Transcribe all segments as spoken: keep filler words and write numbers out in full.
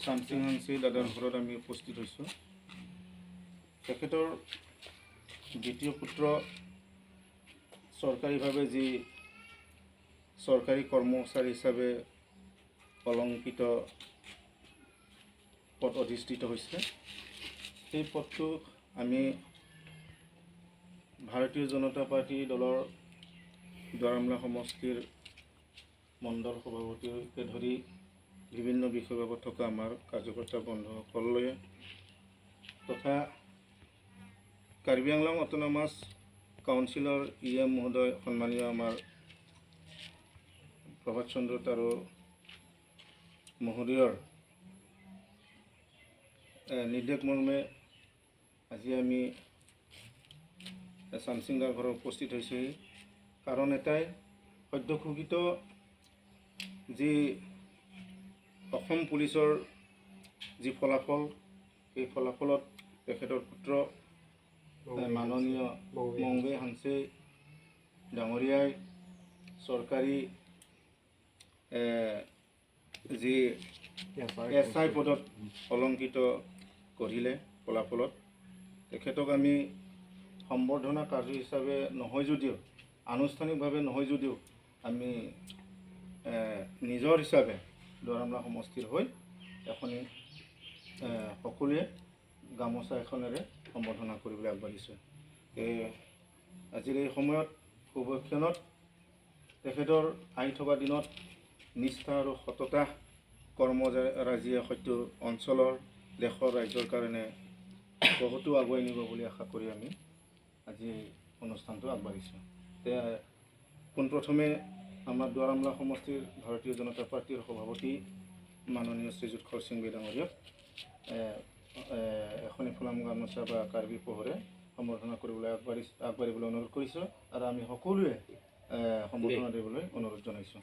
চামচিং হাংচি দাদাৰ ঘৰত আমি উপস্থিত হৈছোঁ। তেখেতৰ দ্বিতীয় পুত্ৰ চৰকাৰীভাৱে যি চৰকাৰী কৰ্মচাৰী হিচাপে অলংকৃত পদ অধিষ্ঠিত হৈছে, সেই পদটো আমি ভাৰতীয় জনতা পাৰ্টি দলৰ দুৱাৰআমলা সমষ্টিৰ মণ্ডল সভাপতিকে ধৰি বিভিন্ন বিষয় বাবদ থকা আমাৰ কাৰ্যকৰ্তা বন্ধুসকললৈ তথা কাৰ্বি আংলং অট'নমাছ কাউন্সিলৰ ই এম মহোদয়, সন্মানীয় আমাৰ প্ৰভাত চন্দ্ৰ তাৰো মহোদয়ৰ, এ, নিৰ্দেশ মৰ্মে আজি আমি, এ, চামচিং দাৰ ঘৰত উপস্থিত হৈছোঁহি। কাৰণ এটাই, সদ্য ঘোষিত যি অসম পুলিচৰ যি ফলাফল, এই ফলাফলত তেখেতৰ পুত্ৰ, এ, মাননীয় মংগে হানছে ডাঙৰীয়াই চৰকাৰী, এ, যি এছ আই পদত অলংকৃত কৰিলে ফলাফলত, তেখেতক আমি সম্বৰ্ধনা কাৰ্য হিচাপে নহয় যদিও, আনুষ্ঠানিকভাৱে নহয় যদিও, আমি, এ, নিজৰ হিচাপে দুৱাৰআমলা সমষ্টিৰ হৈ এখনি, এ, সকলোৱে গামোচা এখনেৰে সম্বৰ্ধনা কৰিবলৈ আগবাঢ়িছোঁ। এ, আজিৰ এই সময়ত, শুভক্ষণত তেখেতৰ আহি থকা দিনত নিষ্ঠা আৰু সততা কৰ্মৰাজিয়ে হয়তো অঞ্চলৰ, দেশৰ, ৰাইজৰ কাৰণে বহুতো আগুৱাই নিব বুলি আশা কৰি আমি আজি এই অনুষ্ঠানটো আগবাঢ়িছোঁ। তে পোনপ্ৰথমে আমাৰ দুৱাৰআমলা সমষ্টিৰ ভাৰতীয় জনতা পাৰ্টিৰ সভাপতি মাননীয় শ্ৰীযুত খৰচিং বে ডাঙৰীয়াক, এ, এ, এখনি ফুলাম গামোচা বা কাৰ্বি পঘাৰে সম্বৰ্ধনা কৰিবলৈ আগবাঢ়ি, আগবাঢ়িবলৈ অনুৰোধ কৰিছোঁ আৰু আমি সকলোৱে, এ, সম্বৰ্ধনা দিবলৈ অনুৰোধ জনাইছোঁ।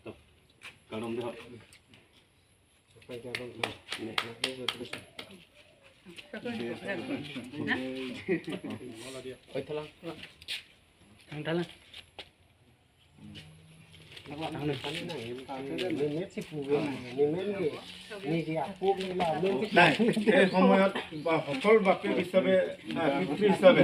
নাই, এই সময়ত বা সফল বাপেক হিচাপে, আ, পিতৃ হিচাপে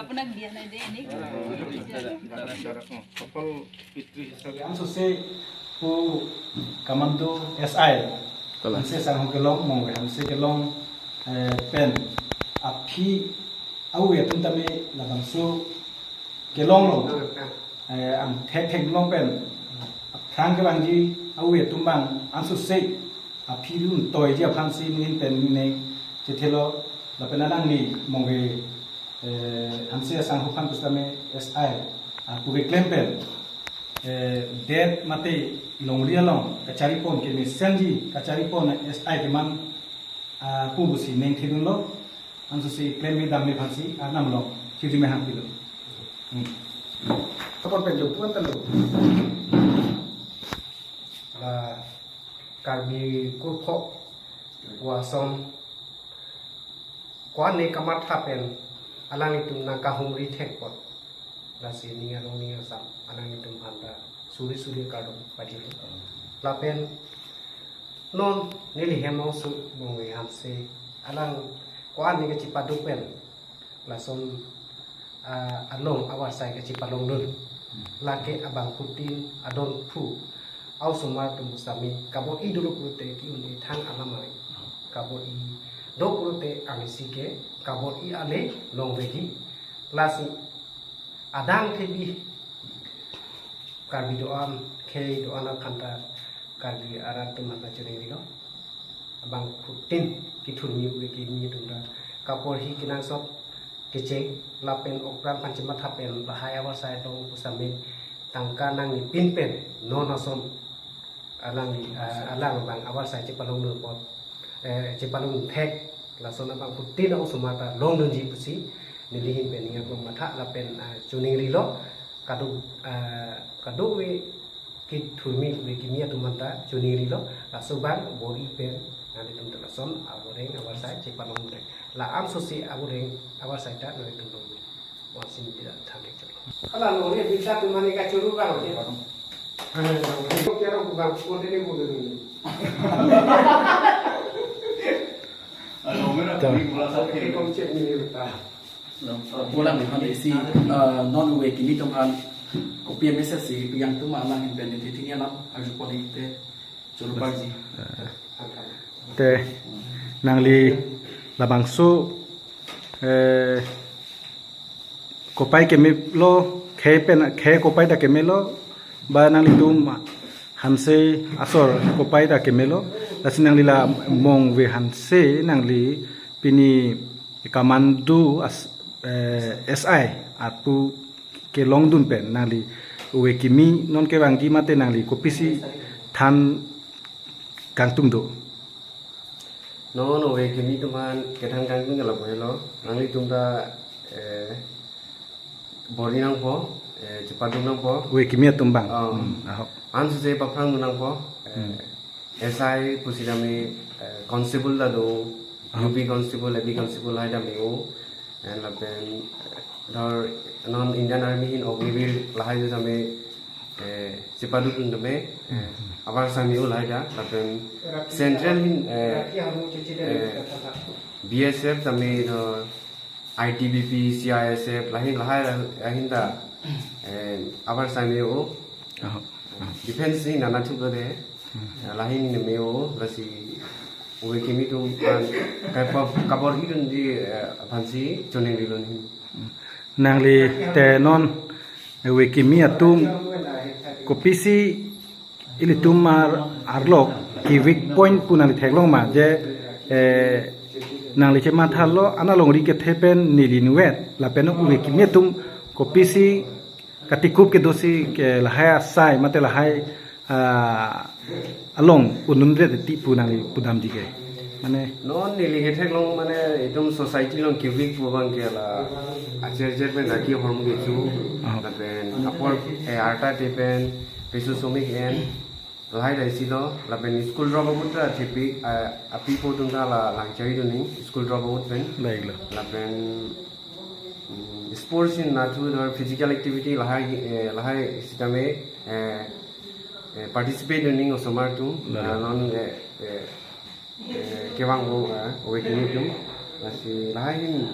আপোনাক দিয়া নাই দেই, এনেই। সফল পিতৃ হিচাপে। Yang sose pu commando S I, Kalang. Hanse sang ho kelong, Mongve Hanse kelong, eh, pen aphi au atum tame labangso kelong long, eh, angthek theklong pen aphrang kevangji au atum abang ansose aphi lun toiji aphansi nelihin pen neli chethelo, lapen alangli Mongve, eh, Hanse asangho aphan pusitame S I, ah, puve klem pen, eh, det mate longri along kacharipon kemesenji kacharipon S I keman, ah, pu pusi ning thidunlo. Ansose klem me dam me aphansi arnam along thirjume hangpilo. Hmm. Topon pen jom tuan talo. La Karbi kurphok wasom ko-an ne kamatha pen alanglitum nangkahumri thek apot, lasi ning arong ning asam alanglitum aphanta suri suri kardom pajirlo. Lapen non neli hem ongsu Mongve Hanse alang ko-an ne kachepaduk pen lason, ah, along avarsai kachepalongdun. Lake abangphutin adon phu ausomar atum sami kabor-i dolo pulote ki-un ithang alam ai. Kabor-i do pulote alangsi ke kabor-i ale longvekji. Lasi adang thebi Karbi do-an, khei do-an aphanta Karbi arat atum aphanta choningrilo. Abangphutin kethurmi ove kimi atum ta kaporhi kenangsot kecheng lapen okpran aphan chematha pen lahai avarsai tong pusitame tangka nangnepin pen non ason alang, ah, alang abang avarsai chepalongdun apot, eh, chepalongdun thek, lason abangphutin ausomar ta longdunji pusi nelihin pen ning arong matha lapen, ah, choningrilo. Kaduk, ah, kadokave kethurmi ove kimi atum aphanta choningrilo, laso abang bor-i pen Nanglitum ta lason aboreng avarsai chepalongdunde. La-an sosi aboreng avarsai ta nanglitum long. Wasin tidak thanik chalo. Hala lo, ye bisa tu mani kachuru bang, ye. Hei, lo, ye kero ku bang, konten ni bulu ni. Alo, mera. Tah. Kami bola satu. Ye konsep ni, ye, ta. Pulang di mana isi, eh, non ove kimi atum aphan kopi message si pi-an atum alang in pen di thini alam arju pon te choro parji. Te nangli labangso, eh, kopai kemelo, khei pen khei kopai ta kemelo, ba nanglitum hanse asor kopai ta kemelo, lasi nangli la mong ave hanse nangli pini commando as, eh, S I atum kelongdun pen nangli ove kimi non kevangji mate nangli kopisi than kangtung do? Non ove kimi atum aphan kethan kangtung ke lapu helo, nanglitum ta, eh, bor-i nangpo, eh, chepadun nangpo. Ove kimi atum bang. Oh. Hmm, ahok. An suse paphrang nangpo, eh, Hmm. S I pusitame, eh, constable ta do, Ah. U P constable, A P constable lahai tame o. And lapen, eh, dhor non Indian Army ahin Agniveer lahai tame, eh, chepadun tame, eh, Hmm. avarsai me-o lahai ta. Lapen Central ahin, eh, eh, B S F tame dhor I T B P, C I S F, lahin lahai ahin ta, eh, avarsai me-o. Aha. Defense ni nana thuplo de. Hmm. Lahin me-o, lasi ove kimi atum aphan kapa kabor-idunji, eh, aphansi choningri lo ni. Nangli te non ove kimi atum kopisi ilitum ar-, arlo ke weak point pu nangli theklong ma je, eh, nangli chemathalo ana longri kethe pen neli inutvet lapen ove kimi atum kopisi katikup kedosi ke lahai asai mate lahai, ah, along ununre ti pu nangli pudamji ke. Mane non neli ketheklong mane itum society along ke weak pu abang ke la ajer jer pen raki hormu kecho. Oh. Lapen apor, eh, arta te pen peso somik en lahai ta isi lo, lapen school drop out ta thepi, ah, api po atum ta la langchari do ni, school drop out pen. Baik lo. Lapen, mm, sports ahin nathu dhor physical activity lahai, eh, lahai sitame, eh, eh, participate do ni osomar atum. Baik. Ah, non, eh, eh, eh, kevang bo, eh, ove kimi atum. Lasi lahai ahin.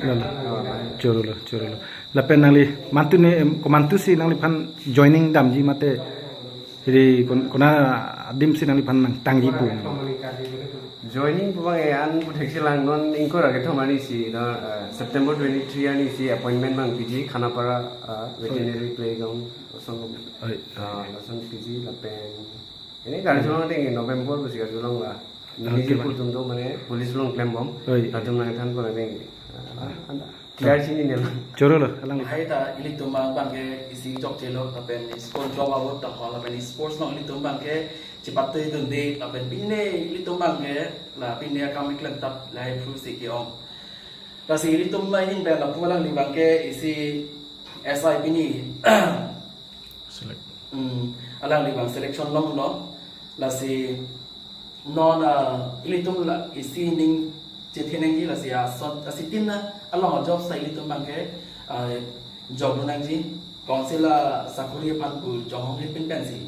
Lalo. Oh, lahai. Choro lo, choro lo. Lapen nangli mantu ne, em, komantusi nangliphan joining damji mate ri kon-, kona adim si nangliphan nangtangji pu? Joining pu abang, eh, an pu theksi lang non ingkoi ra kethom arni si, no, eh, September twenty-three arni si appointment abang piji Khanapara, eh, veterinary playground osomar. Oi. Ah, lason piji lapen ini karjulong ding November pusi karjulong la. Neli Okay, ji bang. Pu atum do mane police along klem bom. Oi. Latum nangthan pon ding. Ah, anda. Clear sini ne la. Choro lo, alang. Lahai ta ilitum abang ke isi chokche lo, lapen school drop out ta ho, lapen sports along ilitum abang ke chepatui dunde, lapen pine ilitum abang ke la pine akam keklem tap lahai phu si ke-ong. Lasi ilitum ahin pen lapu alangli abang ke isi S I pini Select. Hmm, alangli abang selection longlo. Lasi non, ah, ilitum la isi ning chethe nangji lasi ason, asitin na along job sa ilitum abang ke, ah, job lo nangji. Council asakori aphan pu chonghong ri pin pensi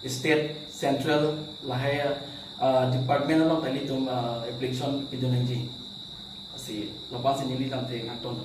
state, central lahai, ah, department along ta ilitum, ah, application pidun nangji. Lasi lapu-an si neli lamthe nangton.